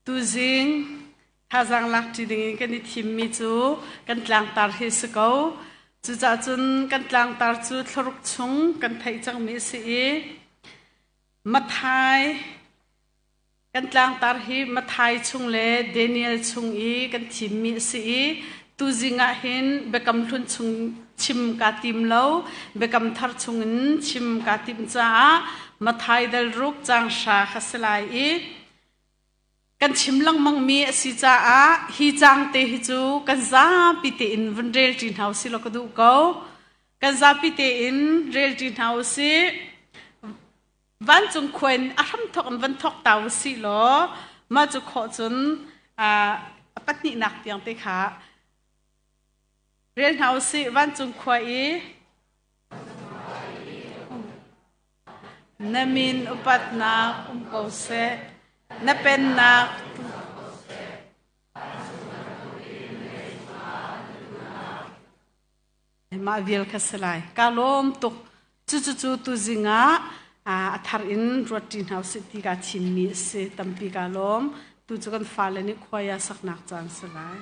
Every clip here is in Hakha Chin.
Tuzing thazaang lak ṭi dingin kan i thimmi cu kan tlangtar hi a si ko. Cucaah cun kan tlangtar cu thlaruk chung kan theih cangmi a si i Matthai kan tlangtar hi Matthai chung le Daniel chung i kan thimmi a si i tuzing ah hin Biakam Hlun chung chim kaa tim lo, Biakam Thar chungin chim kaa timh caah Matthai dal ruk caang hra kha si lai i kan chim lengmangmi a si caah hi caang te hi cu kan zapi tein vun rel ṭi hna usih law ka duh ko. Kan zapi tein rel ṭi hna usih. Vancung khua in a hramthawk in van thawk ta usih law mah cu khawh cun a pahnihnak tiang te kha rel hna usih. Vancung khua i Na min upatnak um ko seh. Na pennak Mah vial kha si lai. Ka lawm tuk. Cucucu tuzing ah a thar in ruat ṭi hna usih ti kaa thimmi a si. Tampi kaa lawm. Tu cu kan fale nih khuai a saknak caan si lai.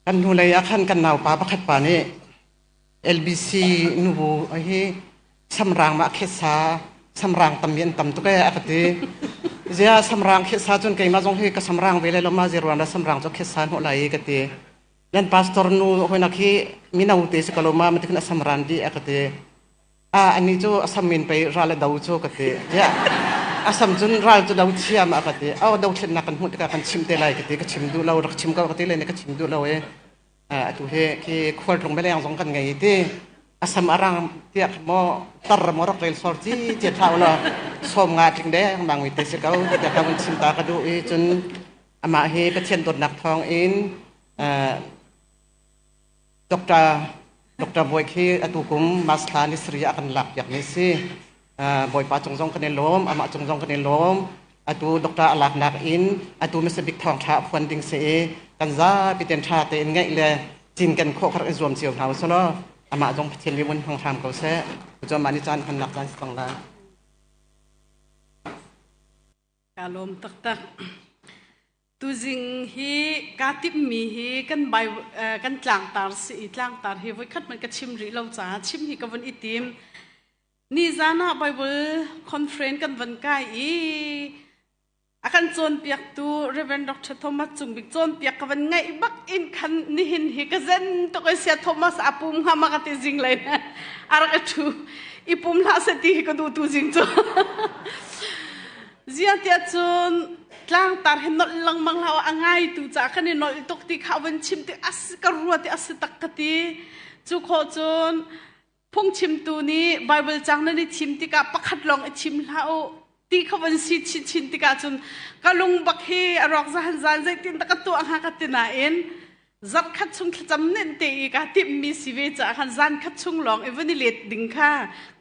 Kan hnulei ah khan kan naupa pakhat pa nih LBC nubu hi samrang ma khesa samrang tam mi an tam tuk ee a ka ti. Zia samrang khesa cun keimah zong hi ka samrang ve le lo ma ziruan la samrang cu khesa hnawh lai ka ti. Nan pastor nu hoinak hi mino te si ko lo ma ma ti khin a samran di a ka ti. A ani cu a sam in pei ral a do cu ka ti. Tiah a sam cun ral cu do thiam a ka ti. Aw do thlennak kan hmuh tikah kan chim te lai ka ti. Ka chim duh lo rak chim ko ka ti le ka chim duh lo i atu hi khi khualtlung beleng zong kan ngei ti. A sam a rang tiah maw tar maw rak rel sor ci cia thlau law som nga tling deng mang mi te si ko tiah ka vun chim ta ka duh i cun amah hi Pathian dawtnak thawng in Dr. Dr. Bawi khi atu kum March thla ni sarih ah kan lakpiak mi si. Bawipa cung zong kan i lawm, amah cung zong kan i lawm. Atu Dr. a laknak in atu Mr. Big Thawng Tha phuan ding si i kan zapi ten tha tein ngaih le cin kan khawh kha rak i zuam cio hna usih law amah zong Pathian nih vun hmang hram ko seh. Cu mah ni caan hmannak caan si cang lai. Ka lawm taktak. Tuzing hi kaa timhmi hi kan Bible, kan tlangtar si i tlangtar hi voikhat hmanh ka chim rih lo caah chim hi ka vun i tim. Nizan ah Bible conference kan van kai i a kan cawnpiaktu Reverend Dr. Thomas Cungbik cawnpiak ka van ngaih bak in khan nihin hi ka zen tuk ai sia Thomas a pum hnga ma ka ti zing lei a rak i ṭhu i pum hlah seh ti hi ka duh tu zing cu. Ziah tiah cun tlangtar hi nolh lengmang hlah a ngaitu caah kan i nolh tuk ti kha van chim ti as ka ruat i a si tak ka ti. Cu khawh cun phungchimtu nih Bible cang nan i thim tikah pakhat lawng i thim hlah u ti kha van si chinchin tikah cun ka lung bak hi a rawk zahan zan zeitin dah ka tuah hnga ka ti nain zarhkhat chung thlacam nen te i kaa timhmi si ve caah khan zan khat chung lawng i van i let ding kha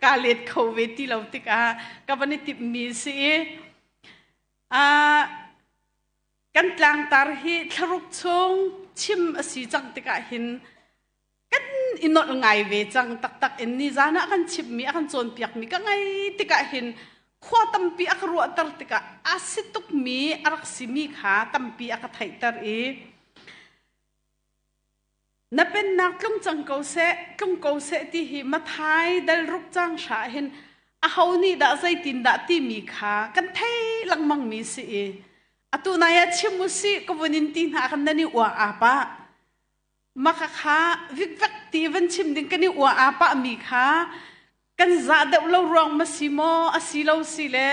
kaa let kho ve ti lo tikah ka van i timhmi si i kan tlangtar hi thlaruk chung chim a si cang tikah hin kan i nolh ngai ve cang taktak in ni zan ah kan chimmi a kan cawnpiakmi ka ngai tikah hin khua tampi a ka ruahter tikah a si tukmi a rak simi kha tampi a ka theihter i na pennak tlung cang ko seh tlung ko seh ti hi Mathai dal ruk cang hra hin aho nih dah zeitin dah timi kha kan thei lengmang mi si i atu nai ah chim u si ka vun in ti hna kan nan i ua apa Maka kha vikvek ti van chim ding kan i ua aa pahmi kha kan zah deuh lo ruang ma si maw a si lo si le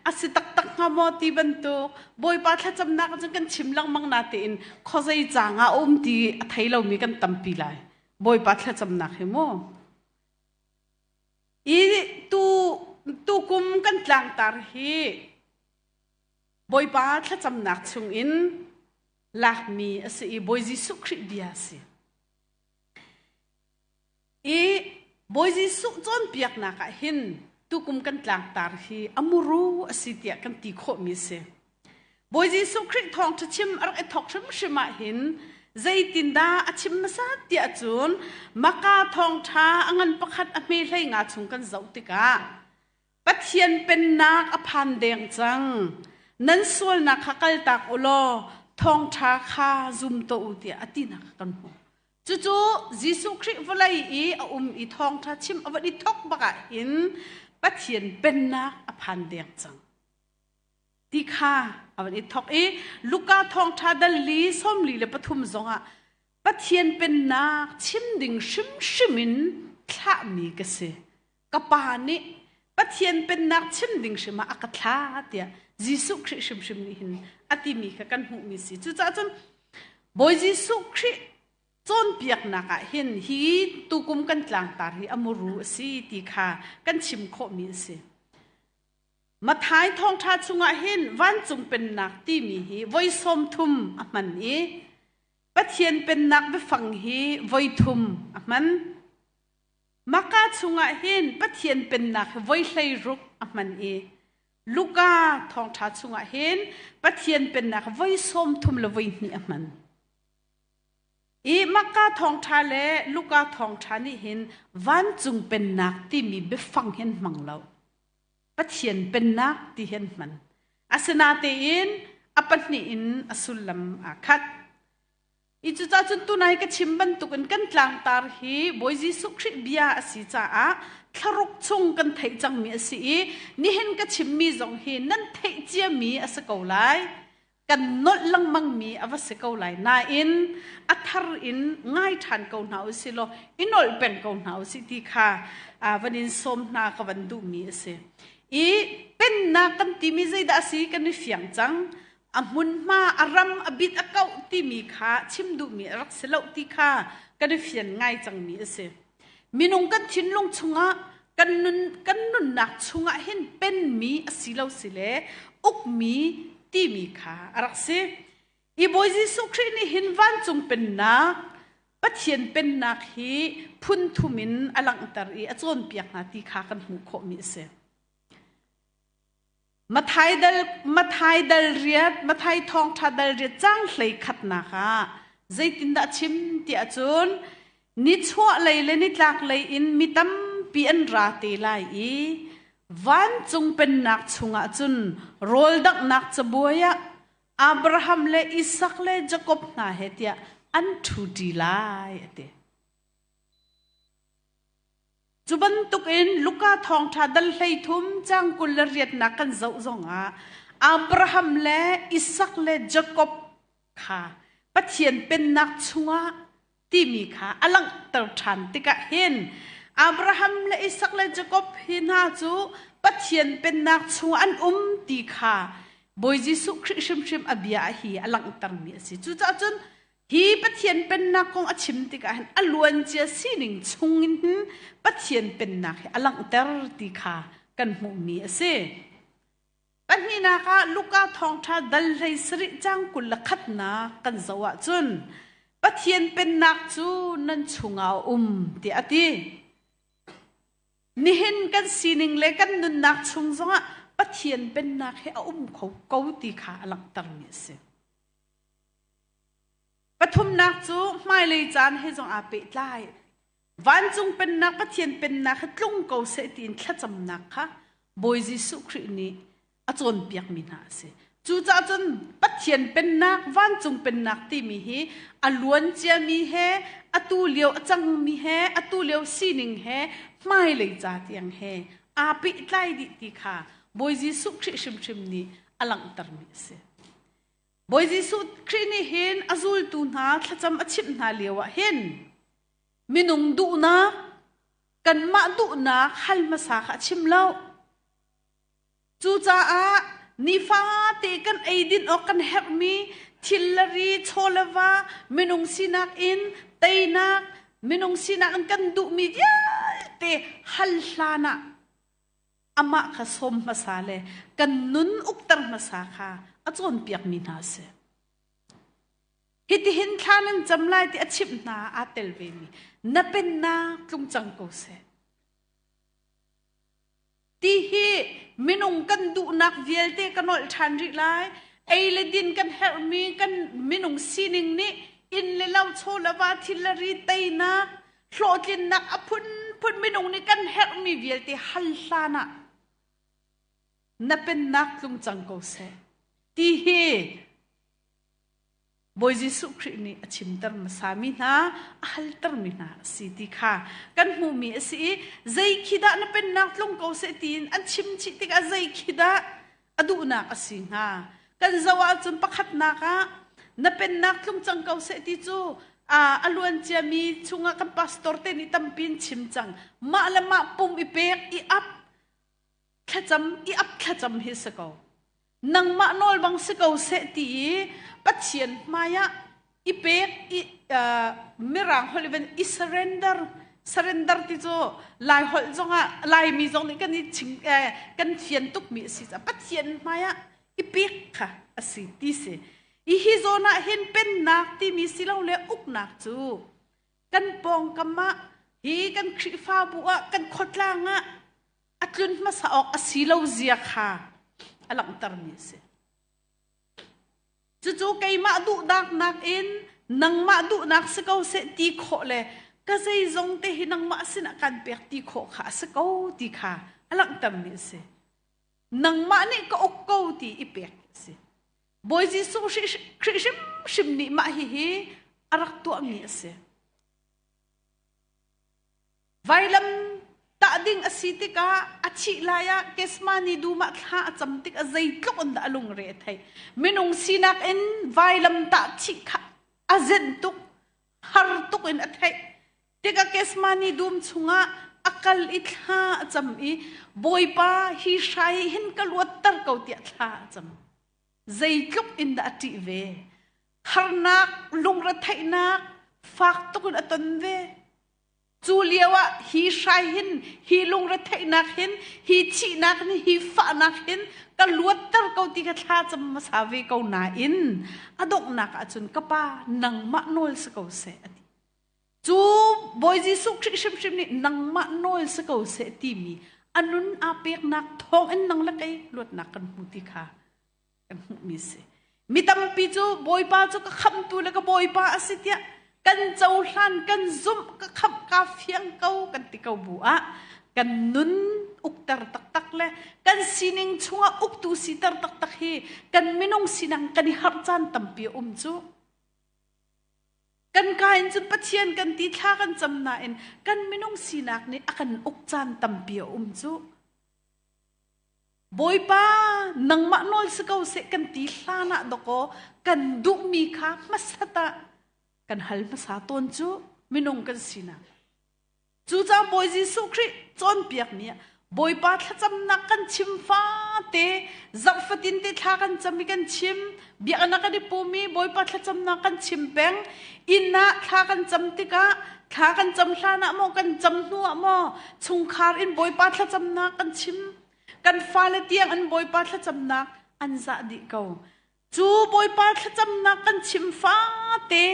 a si taktak hnga maw ti bantuk Bawipa thlacamnak cun kan chim lengmang na tein khuazei caang ah a um ti a thei lomi kan tampi lai Bawipa thlacamnak hi mu i tu tukum kan tlangtar hi Bawipa thlacamnak chungin lakmi a si i Bawi Jesuh Khrih bia a si. I Bawi Jesuh cawnpiaknak ah hin tukum kan tlangtar hi a muru a si tiah kan ti khawhmi a si. Bawi Jesuh Khrih thawngṭha chim a rak i thawk hrimhrim ah hin zeitindah a chim hmasa tiah cun Maka thawngṭha a ngan pakhat a hme hlei nga chung kan zoh tikah Pathian pennak a phan deng cang. Nan sualnak kha kaltak u law thawngṭha kha zum tuah u tiah a tinak kha kan hmuh. Cucu Jesuh Khrih vawlei i a um i thawngṭha chim a van i thawk bak ah hin Pathian pennak a phan deng cang ti kha a van i thawk i Luka thawngṭha dal li 43 zongah Pathian pennak chim ding hrimhrim in thlahmi ka si. Ka pa nih Pathian pennak chim ding hrim ah a ka thla tiah Jesuh Khrih hrimhrim nih hin a timi kha kan hmuhmi si. Cucaah cun Bawi Jesuh Khrih cawnpiaknak ah hin hi tukum kan tlangtar hi a muru a si ti kha kan chim khawhmi a si. Matthai thawngṭha chungah hin vancung pennak timi hi voi 30 a hman i Pathian pennak biafang hi voi thum a hman. Maka chungah hin Pathian pennak hi voi 16 a hman i Luka thawngṭha chungah hin Pathian pennak voi 32 a hman. I Maka thawngṭha le Luka thawngṭha nih hin vancung pennak timi biafang hin hmang lo. Pathian pennak ti hin hman. Asinatein a pahnih in a sullam aa khat. I cucaah cun tunai ka chim bantukin kan tlangtar hi Bawi Jesuh Khrih bia a si caah thlaruk chung kan theih cangmi a si i nihin ka chimmi zong hi nan theih ciami a si ko lai. Kan nolh lengmangmi a va si ko lai. Nain a thar in ngai ṭhan ko hna u si law i nolh peng ko hna u sih ti kha van in sawm hna ka van duhmi a si. I pennak kan timi zeidah a si kan i fiang cang. A hmunhma, a ram, a bit, a kauh timi kha chim duhmi a rak si lo ti kha kan i fian ngai cangmi a si. Minung kan thinlung chungah kan nun kan nunnak chungah hin penmi a si lo si le ukmi timi kha a rak si. I Bawi Jesuh Khrih nih hin vancung pennak Pathian pennak hi phun thum in a langhter i a cawnpiak hna ti kha kan hmuh khawhmi a si. Mathai dal, Mathai dal riat, Mathai thawngṭha dal riat cang hlei khatnak ah zeitindah a chim tiah cun nichuah lei le nitlak lei in mi tampi an ra te lai i vancung pennak chungah cun rawl danghnak cabuai ah Abraham le Isak le Jakob hna he tiah an ṭhuṭi lai a ti. Cu bantukin Luka thawngṭha dal 13 caang 28nak kan zoh zongah Abraham le Isak le Jakob kha Pathian pennak chungah timi kha a langhter ṭhan tikah hin Abraham le Isak le Jakob hi hna cu Pathian pennak chungah an um ti kha Bawi Jesuh Khrih hrimhrim a bia hi a langhtermi a si. Cucaah cun Hi Pathian Pennak kong a chim tikah hin a luancia sining chungin hin Pathian Pennak hi a langhter ti kha kan hmuhmi a si. Pahnihnak ah Luka thawngṭha dal hlei sarih cang 21nak kan zoh ahcun Pathian Pennak cu nan chungah a um tiah a ti. Nihin kan sining le kan nunnak chung zongah Pathian Pennak hi a um kho ko ti kha a langhtermi a si. Pathumnak cu hmailei caan he zong aa pehtlai. Vancung pennak Pathian pennak hi tlung ko seh tiin thlacamnak kha Bawi Jesuh Khrih nih a cawnpiakmi hna a si. Cucaah cun Pathian pennak, vancung pennak timi hi a luan ciami he, atu lio a cangmi he, atu lio sining he, hmailei ca tiang he aa pehtlai dih ti kha Bawi Jesuh Khrih hrimhrim nih a langhtermi a si. Bawi Jesuh Khrih nih hin a zultu hna thlacam a chimh hna lio ah hin minung duhnak kanmah duhnak hal hmasa kha a chim lo. Cucaah nifate kan eidin awk kan herhmi thil le ri chaw le va minung sinak in teinak minung sinak in kan duhmi vialte hal hlan ah amah kha sawm hmasa le kan nun ukter hmasa kha a cawnpiakmi hna a si. Hitihin thla nan cam lai ti a chimh hna aa tel vemi na pennak tlung cang ko seh. Ti hi minung kan duhnak vialte ka nolh ṭhan rih lai. Ei le din kan herhmi kan minung sining nih inn le lo chaw le va thil le ri teinak hlawhtlinnak a phunphun minung nih kan herhmi vialte hal hlan ah na pennak tlung cang ko seh ti hi Bawi Jesuh Khrih nih a chimter hmasami hna a haltermi hna a si ti kha kan hmuhmi a si i zei khi dah na pennak tlung ko seh tiin an chim chih tikah zei khi dah a duhnak a si hnga kan zoh ahcun pakhatnak ah na pennak tlung cang ko seh ti cu a luan ciami chungah kan pastor te nih tampi in chim cang mah le mah pum i pek i ap thlacam i ap thlacam hi si ko nangmah nawl bang si ko seh ti i Pathian hmaiah i pek i mirang holh even i surrender surrender ti cu lai holh zongah laimi zong nih kan i ching kan fian tukmi a si caah Pathian hmaiah i pek kha a si ti si i hi zawn ah hin pennak timi silole uknak cu kan pawngkam ah hi kan Khrihfabu ah kan khuatlang ah a tlun hmasa awk a si lo zia kha a langhtermi a si. Cucu keimah duhnak nakin nangmah duhnak si ko seh ti khawh le ka zeizong te hi nangmah sinah kan pek ti khawh kha a si ko ti kha a langhtermi a si. Nangmah nih ka uk ko ti i pek a si. Bawi Jesuh Khrih hrimhrim nih mah hihi A rak tuahmi a si. Vailam tah ding a si tikah a thih lai ah Gethsemane dum ah thla a cam tik a zeitluk in dah a lungre a theih. Minung sinak in vailam tah thih kha a zenh tuk, har tuk in a theih. Tikah Gethsemane dum chungah a kal i thla a cam i Bawipa hi hrai hin ka luatter ko tiah thla a cam. Zeitluk in dah a ṭih ve. Harnak, lungretheihnak fak tuk in a ton ve. Cu lio ah hi hrai hin, hi lungretheihnak hin, hi thihnak hin, hi fahnak hin ka luatter ko ti kha thla cam hmasa ve ko nain a donghnak ahcun ka pa nangmah nawl si ko seh a ti. Cu Bawi Jesuh Khrih hrimhrim nih nangmah nawl si ko seh timi a nun aa peknak thawng in nang le kei luatnak kan hmu ti kha kan hmuhmi a si. Mi tampi cu Bawipa cu ka khamhtu le ka Bawipa a si tiah kan cohlan, kan zumh, ka khamh, kaa fiang ko kan ti ko bu ah kan nun ukter taktak le kan sining chungah uktu siter taktak hi kan minung sinak kan i harh caan tampi a um cu. Kan ka in cun Pathian kan ti thla kan cam nain kan minung sinak nih a kan uk caan tampi a um cu. Bawipa nangmah nawl si ko seh kan ti hlan ah dawkaw kan duhmi kha hmasat ah kan hal hmasa tawn cu minung kan sinak. Cucaah Bawi Jesuh Khrih cawnpiakmi ah Bawipa thlacamnak kan chim fate zarh fatin te thla kan cam i kan chim biaknak kan i pum i Bawipa thlacamnak kan chim peng inn ah thla kan cam tikah thla kan cam hlan ah maw kan cam hnu ah maw chungkhar in Bawipa thlacamnak kan chim kan fale tiang an Bawipa thlacamnak an zah dih ko cu Bawipa thlacamnak kan chim fate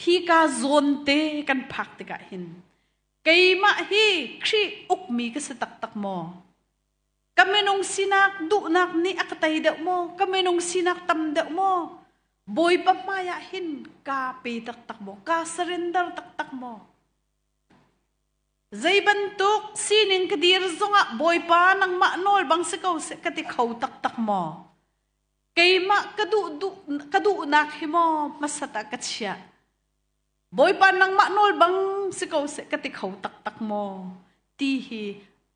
hika zawn te kan phak tikah hin keimah hi Khrih ukmi ka si taktak maw ka minung sinak duhnak nih a ka tei deuh maw ka minung sinak tam deuh maw Bawipa hmai ah hin kaa pe taktak maw kaa surrender taktak maw Zei bantuk sining ka dir zongah Bawipa nangmah nawl bang si ko seh ka ti kho taktak maw Keimah ka duh duh ka duhnak hi maw hmasat ah ka chiah. Bawipa nangmah nawl bang si ko seh ka ti kho taktak maw ti hi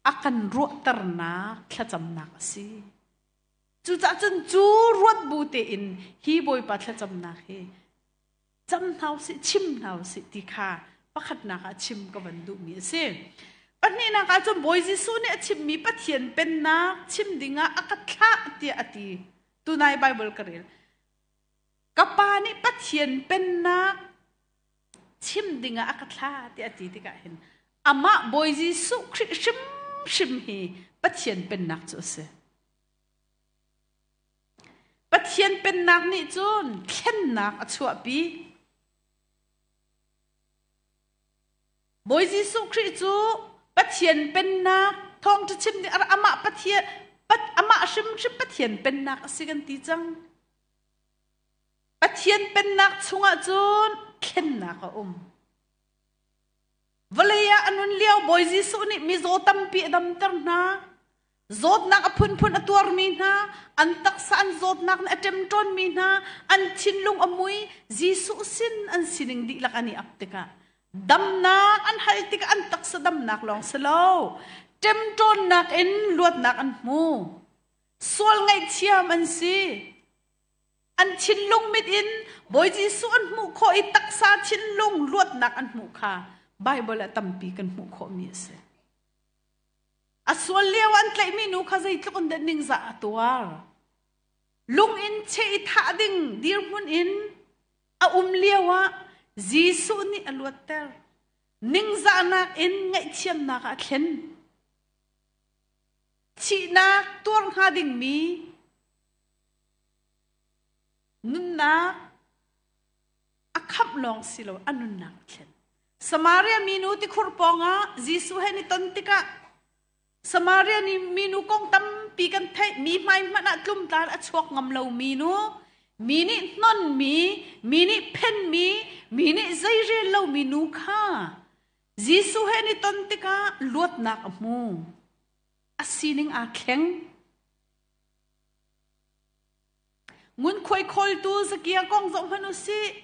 a kan ruahternak thlacamnak a si. Cucaah cun cu ruat bu tein hi Bawipa thlacamnak hi cam hna usih chim hna usih ti kha pakhatnak ah chim ka van duhmi a si. Pahnihnak ah cun Bawi Jesuh nih a chimmi Pathian pennak chim dingah a ka thlah tiah a ti. Tunai Bible ka rel. Ka pa nih Pathian pennak chim dingah a ka thlah tiah a ti tikah hin amah Bawi Jesuh Khrih hrimhrim hi Pathian pennak cu a si. Pathian pennak nih cun thlennak a chuahpi. Bawi Jesuh Khrih cu Pathian pennak thawngṭha chim ding amah Pathian amah hrimhrim Pathian pennak a si kan ti cang. Pathian pennak chungah cun thlennak a um. Vawlei ah a nun lio Bawi Jesuh nih mizaw tampi a damter hna. Zawtnak a phunphun a tuarmi hna, an taksa an zawtnak nih a ṭemṭawnmi hna, an thinlung a mui, Jesuh sin an sining dihlak an i ap tikah damnak an hal tikah an taksa damnak lawng si lo, ṭemṭawnnak in luatnak an hmu. Sual ngaihthiam an si. An thinlung mit in Bawi Jesuh an hmuh khawh i taksa thinlung luatnak an hmuh kha Baibal ah tampi kan hmuh khawhmi a si. A sual lio an tlaihmi nu kha zeitluk in dah ningzah a tuar. Lung in cheh i thah ding dirhmun in a um lio ah Jesuh nih a luatter. Ningzahnak in ngaihthiamnak ah a thlen. Thihnak tuar hnga dingmi nunnak a khamh lawng si lo a nunnak a thlen. Samaria minu tikhur pawngah Jesuh he ni ton tikah Samaria minu kong tampi kan theih mi hmai hmanh ah tlumtlan a chuak ngam lo mi nu mi nih hnon mi mi nih phen mi mi nih zeirel lo mi nu kha Jesuh he ni ton tikah luatnak a hmu a sining aa thleng Ngunkhuai khawltu Zakia kong zoh hmanh u sih.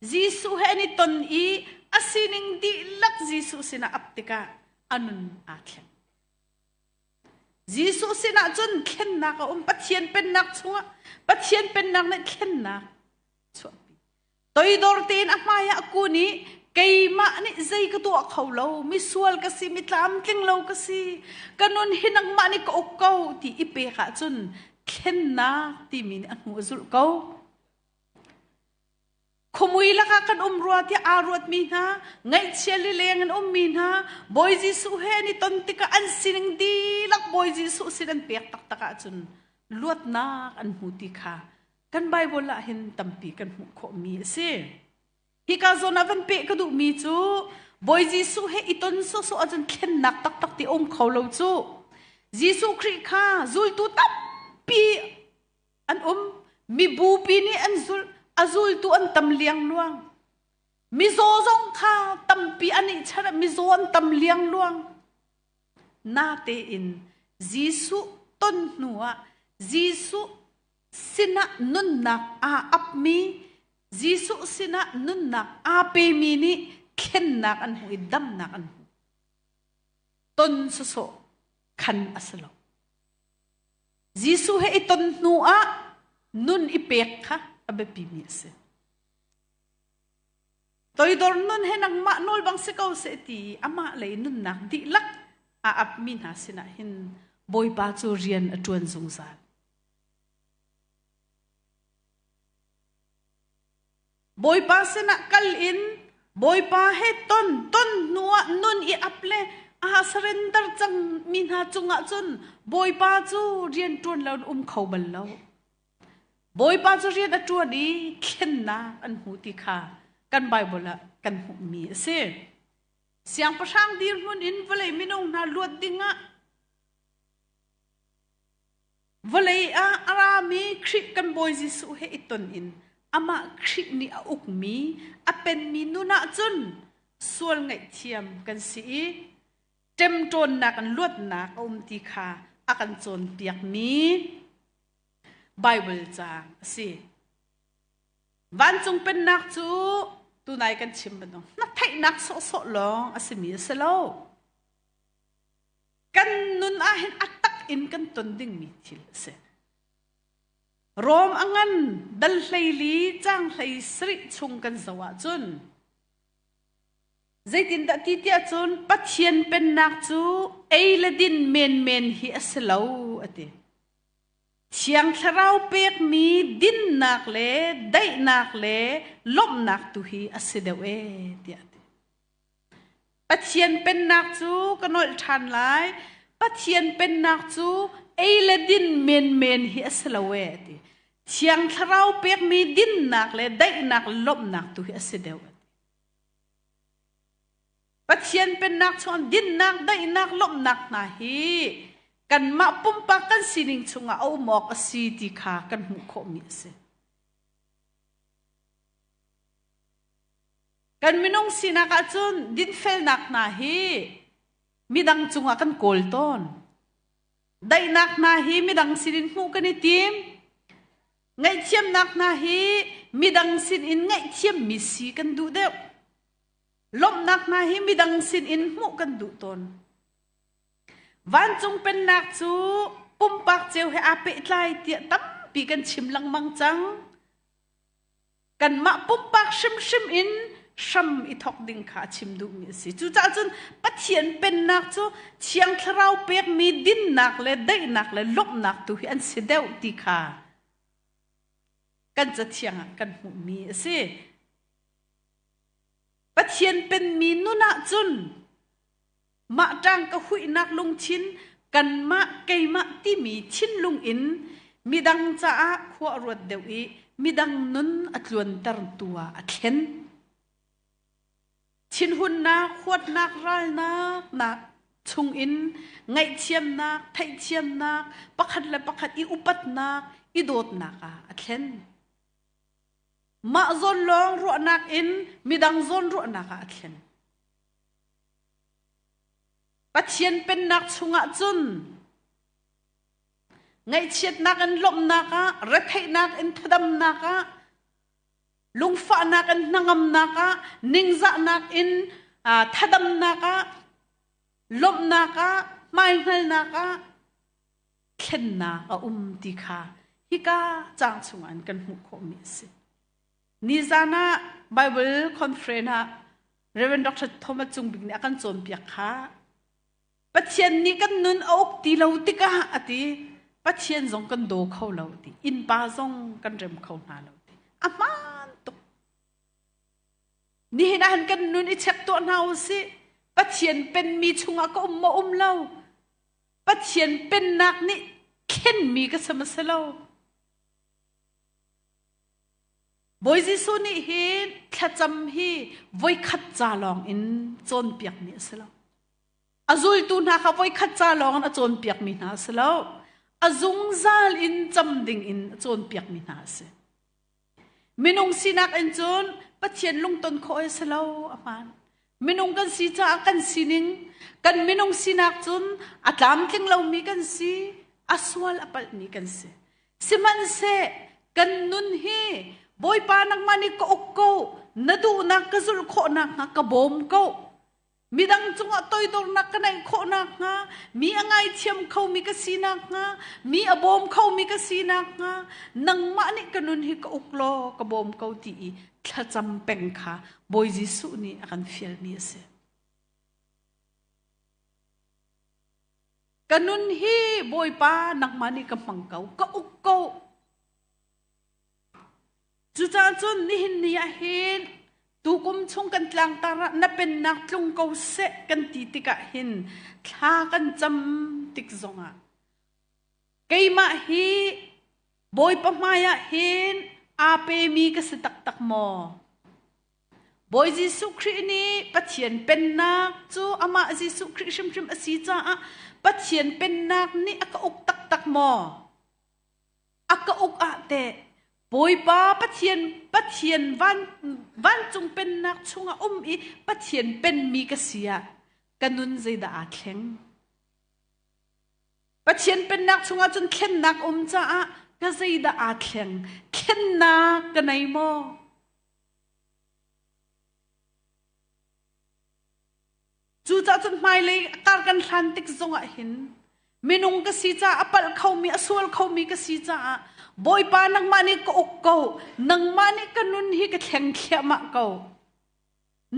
Jesuh he an i ton i a sining dihlak Jesuh sinah ap tikah a nun aa thleng. Jesuh sinah cun thlennak a um. Pathian pennak chungah Pathian pennak nih thlennak chuahpi. Toidor tein a hmai ah a kun i keimah nih zei ka tuah kho lo, misual ka si, mi tlamtling lo ka si, ka nun hi nangmah nih ka uk ko ti i pek ahcun thlennak timi nih a hnu a zulh ko. Khuamui lakah kan um rua tiah aa ruatmi hna, ngaihchia lileng in ummi hna, Bawi Jesuh he an i ton tikah an sining dihlak Bawi Jesuh sin an pek taktak ahcun luatnak an hmu ti kha kan Baibal ah hin tampi kan hmuh khawhmi a si. Hika zawn ah van peh ka duhmi cu Bawi Jesuh he i ton sawhsawh ahcun thlennak taktak ti um kho lo cu. Jesuh Khrih kha zultu tampi an um mibupi nih an zulh a zultu an tam liangluang mizaw zong kha tampi an i char mizaw an tam liangluang natein Jesuh ton hnu ah Jesuh sinah nunnak aa apmi Jesuh sinah nunnak aa pemi nih thlennak an hmu i damnak an hmu ton sawsawh khan a si lo Jesuh he i ton hnu ah nun i pek kha a biapimi a si. Toidor nun he nangmah nawl bang si ko seh ti amah lei nunnak dihlak a apmi hna sinah hin Bawipa cu rian a ṭuan zungzal. Bawipa sinah kal in Bawipa he ton ton hnuah nun i ap le aa surrender cang mi hna cungah cun Bawipa cu rian ṭuan lo in um kho bal lo. Bawipa cu rian a ṭuan i thlennak an hmu ti kha kan Baibal ah kan hmuhmi a si. Siangpahrang dirhmun in vawlei minung hna luat dingah Vawlei ah a rami Khrih kan Bawi Jesuh he i ton in amah Khrih nih a ukmi, a penmi nun ahcun sual ngaihthiam kan si i ṭemṭawnnak in luatnak a um ti kha a kan cawnpiakmi Baibal caang a si. Vancung pennak cu tunai kan chim bantuk hnatheihnak sawhsawh lawng a simi a si lo. Kan nun ah hin a tak in kan ton dingmi thil a si. Rom a ngan dal 14 caang 17 chung kan zoh ahcun zeitindah ti tiah cun Pathian pennak cu ei le din menmen hi a si lo a ti. Thiang Thlarau pekmi dinnak le daihnak le lawmhnak tu hi a si deuh ee tiah a ti. Pathian pennak cu ka nolh ṭhan lai. Pathian pennak cu ei le din menmen hi a si lo ee a ti. Thiang Thlarau pekmi dinnak le daihnak lawmhnak tu hi a si deuh a ti. Pathian pennak chung dinnak, daihnak, lawmhnak hna hi kanmah pumpak kan sining chungah a um awk a si ti kha kan hmuh khawhmi a si. Kan minung sinak ahcun dinfelnak hna hi midang cungah kan kawl tawn. Daihnak hna hi midang sinin hmuh kan i tim. Ngaihthiamnak hna hi midang sinin ngaihthiammi si kan duh deuh. Lawmhnak hna hi midang sinin hmuh kan duh tawn. Vancung pennak cu pumpak cio he aa pehtlai tiah tampi kan chim lengmang cang. Kanmah pumpak hrimhrim in hram i thawk ding kha a chim duhmi a si. Cucaah cun Pathian pennak cu Thiang Thlarau pekmi dinnak le daihnak le lawmhnak tu hi an si deuh ti kha kan cathiang ah kan hmuhmi a si. Pathian penmi nun ah cun Mah ṭang ka huihnak lungthin kanmah keimah timi thinlung in midang caah khua a ruat deuh i midang nun a tluantertu ah a thlen. Thinhunnak, huatnak, ralnak nak chungin ngaihthiamnak, theihthiamnak, pakhat le pakhat i upatnak, i dawtnak ah a thlen. Mah zawn lawng ruahnak in midang zawn ruahnak ah a thlen. Pathian pennak chungah cun ngaihchiatnak in lawmhnak ah, retheihnak in thadamnak ah, Lungfahnak in hnangamnak ah, ningzahnak in thadamnak ah, lawmhnak ah, hmaihngalnak ah thlennak a um ti kha hika caang chungah in kan hmuh khawhmi a si. Nizan ah Bible conference ah Reverend Dr. Thomas Cung Bik nih a kan cawnpiak kha Pathian nih kan nun a uk ti lo tikah a ti Pathian zong kan daw kho lo ti innpa zong kan rem kho hna lo ti a hmaan tuk nihin ah kan nun i check tuah hna u sih Pathian penmi chungah ka um maw um lo Pathian pennak nih thlenmi ka si ma si lo Bawi Jesuh nih hin thlacam hi voikhat ca lawng in cawnpiakmi a si lo. A zultu hna kha voikhat ca lawng in a cawnpiakmi hna a si lo. A zungzal in cam ding in a cawnpiakmi hna a si. Minung sinak in cun Pathian lungton khawh a si lo a hmaan. Minung kan si caah kan sining, kan minung sinak cun a tlamtling lomi kan si, a sual a palhmi kan si. Sihmanhseh kan nun hi Bawipa nangmah nih ka uk ko, na duhnak ka zulh khawh nakhnga ka bawm ko. Midang cungah toidornak ka neih khawh nakhnga, mi a ngaithiam khomi ka si nakhnga, mi a bawm khomi ka si nakhnga, nangmah nih ka nun hi ka uk law ka bawm ko ti i thlacam peng kha Bawi Jesuh nih a kan fialmi a si. Ka nun hi Bawipa nangmah nih ka hmang ko, ka uk ko. Cucaah cun nihin ni ah hin tukum chung kan tlangtar ah na pennak tlung ko seh kan ti tikah hin thla kan cam tik zongah keimah hi Bawipa hmaiah hin aa pemi ka si taktak maw? Bawi Jesuh Khrih nih Pathian pennak cu amah Jesuh Khrih hrimhrim a si caah Pathian pennak nih a ka uk taktak maw? A ka uk ah teh Bawipa Pathian Pathian van, vancung pennak chungah um i Pathian penmi ka si ah ka nun zeidah aa thleng? Pathian pennak chungah cun thlennak um caah ka zeidah aa thleng? Thlennak ka nei maw? Cucaah cun hmailei kar kan hlan tik zongah hin minung ka si caah a palh khomi a sual khomi ka si caah Bawipa nangmah nih ka uk ko nangmah nih ka nun hi ka thleng thliahmah ko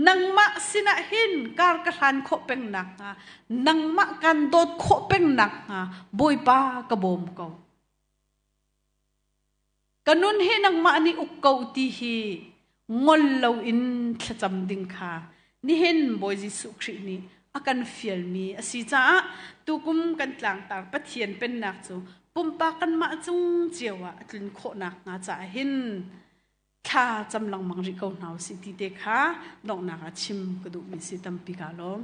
nangmah sinah hin kar ka hlan khawh peng nakhnga nangmah kan dawt khawh peng nakhnga Bawipa ka bawm ko Ka nun hi nangmah nih uk ko ti hi ngol loin thlacam ding kha nihin Bawi Jesuh Khrih nih a kan fialmi a si caah tukum kan tlangtar Pathian pennak cu pumpak kanmah cung cio ah a tlun khawh nakhnga caah hin thla cam lengmang rih ko hna usih ti te kha donghnak ah chim ka duhmi si tampi kaa lawm.